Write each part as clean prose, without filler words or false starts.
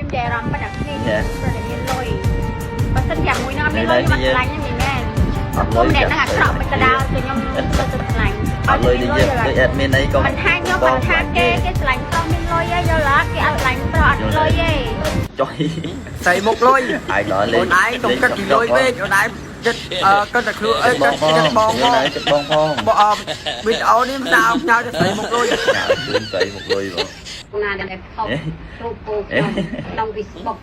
និយាយអារម្មណ៍ប៉ុណ្ណាគ្នាព្រោះតែមានលុយបើសិនជាមួយនឹងអត់មានលុយខ្ញុំអត់ស្រឡាញ់ទេមែន អត់លុយ ម្នាក់ហ្នឹងអាក្រក់មិនក៏ដោយគឺខ្ញុំទៅទៅស្រឡាញ់ អត់លុយដូចយើងដូច admin អីក៏ មិនថាខ្ញុំមិនថាគេគេស្រឡាញ់ប្រុសមានលុយឯងយល់អត់គេអត់ស្រឡាញ់ប្រុសអត់លុយទេ ចុយ ស្រីមុខលុយ ឯងដល់លេ អូនឯងកុំគិតពីលុយពេកអូនឯងចិត្តអឺគិតតែខ្លួនអីគិតចិត្តបង មក មក ចិត្តបងផង បងអវីដេអូនេះមិនដើរផ្ញើទៅស្រីមុខលុយ ជូនស្រីមុខលុយបង ណាដែលផុសរូបពូខ្ញុំក្នុង Facebook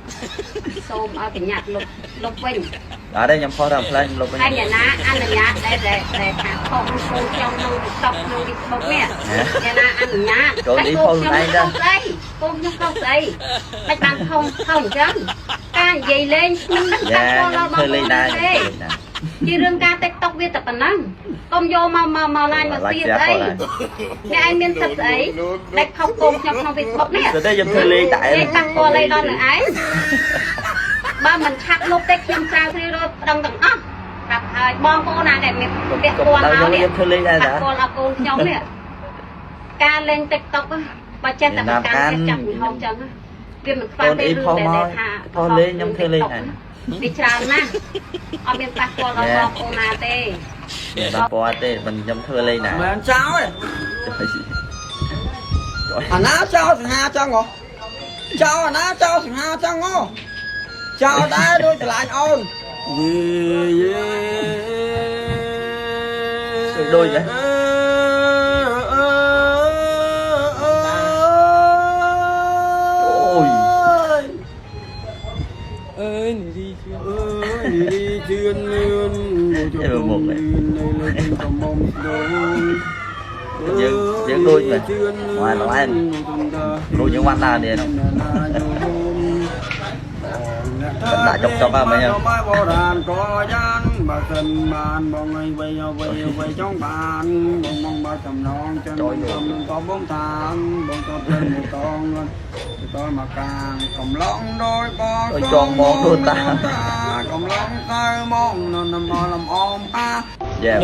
សូមឲ្យប្រញាប់លុបលុបវិញ អត់ទេខ្ញុំផុសតាមផ្លែខ្ញុំលុបវិញ ហើយអ្នកណាអនុញ្ញាតដែលដែលដែលថាផុសរូបពូខ្ញុំក្នុង TikTok ក្នុង Facebook នេះអ្នកណាអនុញ្ញាត កូននេះផុសខ្លួនឯងដែរ ស្អីកូនខ្ញុំខុសស្អីមិនបានខុសខុសអញ្ចឹងការនិយាយលេងមិនដឹង យ៉ា តាំង ខ្ញុំ ដល់បង ធ្វើលេងដែរ ទេជារឿងការ TikTok វាតែប៉ុណ្ណឹងកុំយកមកមកមកឡាញមកសៀតអីអ្នកឯងមានសិទ្ធិស្អីដែលខុសកូនខ្ញុំក្នុង Facebook នេះ ទៅទេខ្ញុំធ្វើលេងតែ និយាយប៉ះពាល់អីដល់នឹងឯងបើមិនឆាប់លុបទេខ្ញុំស្រាវជ្រាវរកប្តឹងទាំងអស់ប្រាប់ហើយបងប្អូនណាដែលមានពាក់ព័ន្ធមកនេះ ខ្ញុំធ្វើលេងដែរ ប៉ះ តា ពាល់ដល់កូនខ្ញុំនេះការលេង TikTok បើចេះតែប្រកាន់ចេះចាប់ពីហូបចឹងវាមិនខ្វះ កូន ទេរឿង អ៊ីផុស ដែល មក ថា ផុសលេងខ្ញុំធ្វើលេងដែរ វាច្រើនណាស់អត់មានប៉ះពាល់ដល់បងប្អូនណាទេ មិនដល់ពណ៌ទេមិនខ្ញុំធ្វើលេងដែរ មិនចោលទេអាណាចោលសង្ហាចង់ហ៎ចោលអាណាចោលសង្ហាចង់ហ៎ចោលដែរដូចស្រឡាញ់អូនយេយេ ដូចហ៎អូយ អើយនេះរីជឿនអើយនេះរីជឿនលឿននៅលើកំមុំស្ដូង យើងយើងដូចមែនវ៉ាន់វ៉ាន់ដូចយើងវ៉ាន់ដែរនេះ ដាក់ចុកចុកហ្នឹងមិញហ្នឹង បាយបុរាណក៏យ៉ានបើសិនបានបងអីវៃវៃវៃចង់បានបងបងបើចំណងចឹងខ្ញុំតបងតាងបងតព្រឹងតងតមកកាងកំឡងដោយបង ដូចចងមកដូចតា កំឡងទៅមកនំមកលំអមអា យ៉ា